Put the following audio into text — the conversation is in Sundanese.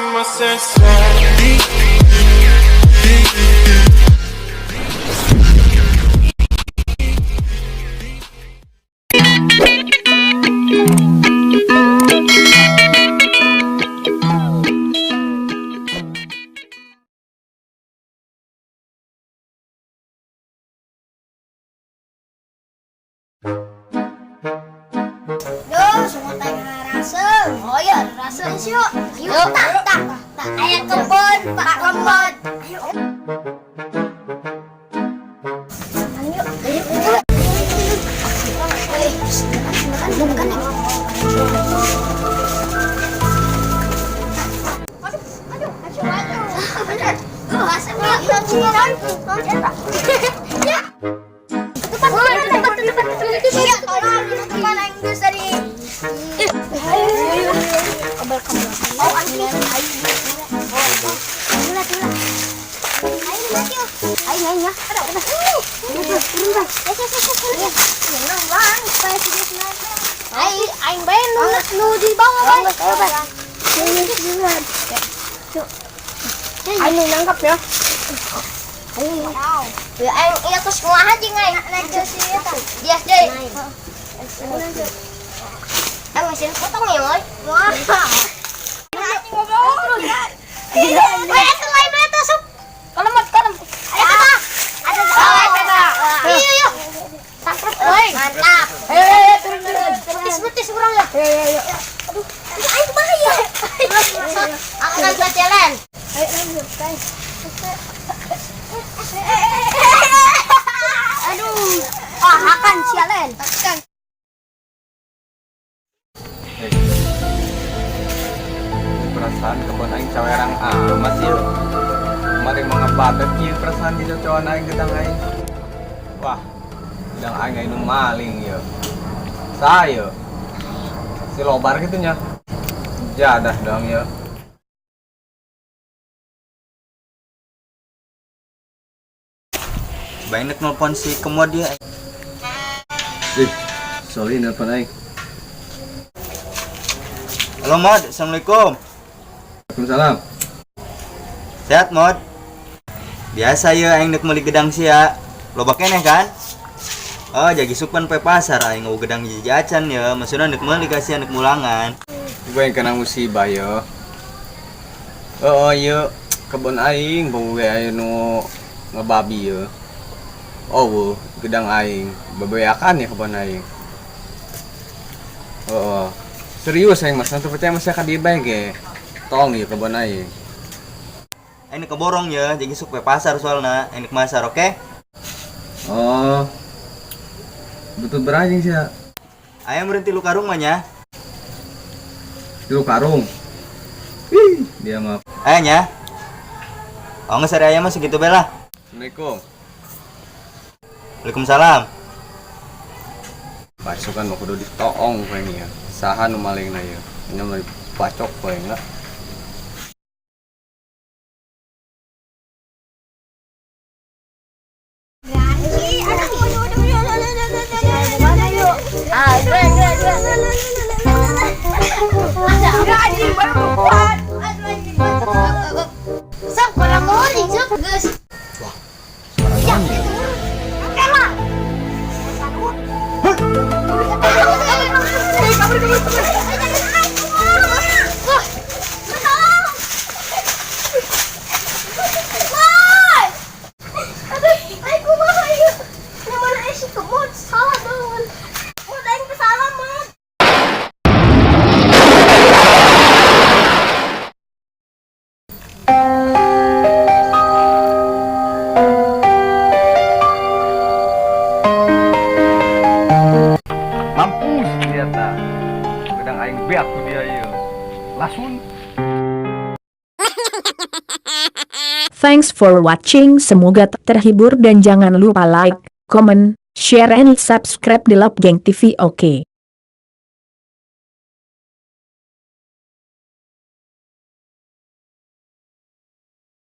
my senses. Duh, semua tanya rasa. Oh iya, rasa yuk. Yuk, tak, tak, tak. Ayo kebun, Pak Kemon. Ayo. Ayo, ayo. Eh, makan, makan, makan. Aduh, aduh, aduh, aduh. Ya. Iya, tolong teman aing geus dari. Oh, anjing. Ayo, ayo. Ayo, ayo, ayo, ya. Ada, ada. Turun, turun, bang. Aing, aing bae nu nu di bawah, bae. Ayo, bae. Aing nu nangkap ya. Ayo. Ya, aing iya ke sekolah aja ngai. Dia deui. Eh, mesin potong ya, Moy. Wah. Weh, itu lain itu, Sup. Kalemot, kalem. Ayo, kita. Ada ada. Iya, iya. Tangkap, woi. Mantap. Ayo, ayo, turun, turun. Betis, betis kurang ya. Ayo, ayo. Aduh, ayo bahaya. Aku kan buat jalan. Ayo, lanjut, guys. Aduh. Ah, akan sialan. Akan. Perasaan kebon aing cawerang amat sih. Kemarin mau ngebatet kieu perasaan di cocokan aing gedang aing. Wah, gedang aing aya nu maling ya. Saya si lobar gitu nya. Jadah dong ya. Banyak nelpon si Kemod dia. Ih, sorry nelpon aing. Halo Mod, assalamualaikum. Waalaikumsalam. Sehat Mod? Biasa ya aing dek meuli gedang sia. Loba keneh kan? Oh, jadi supan pe pasar aing ngau gedang hiji acan ya. Maksudna dek meuli kasihan dek mulangan. Gue yang kena musibah ya. Oh, iya, kebon aing boga aya nu ngebabi ya. Oh, gedang aing, bebeakan ya kebon aing. Oh, serius aing mas, nanti percaya mas ka dieu bae ge. Tong ya kebon aing. Aing dek keborong ya, jadi sok pe pasar soalna, aing dek masar, oke? Oh. Betul berajing sih ya. Aya meureun 3 karung mah nya. 3 karung. Ih, dia mah. Aya nya. Oh, geus ari aya mah segitu bae lah. Assalamualaikum. Waalaikumsalam. Pasukan mah kudu ditoong ku aing ya. Saha nu malingna ieu? Nya mah dibacok ku aing lah. Sok, orang ngori, sok, geus. Wah, suara naon ya? Mampus dia ta. Gedang aing beak ku dia ieu. Lasun. Thanks for watching. Semoga terhibur dan jangan lupa like, comment, share and subscribe di Love Gang TV. Oke.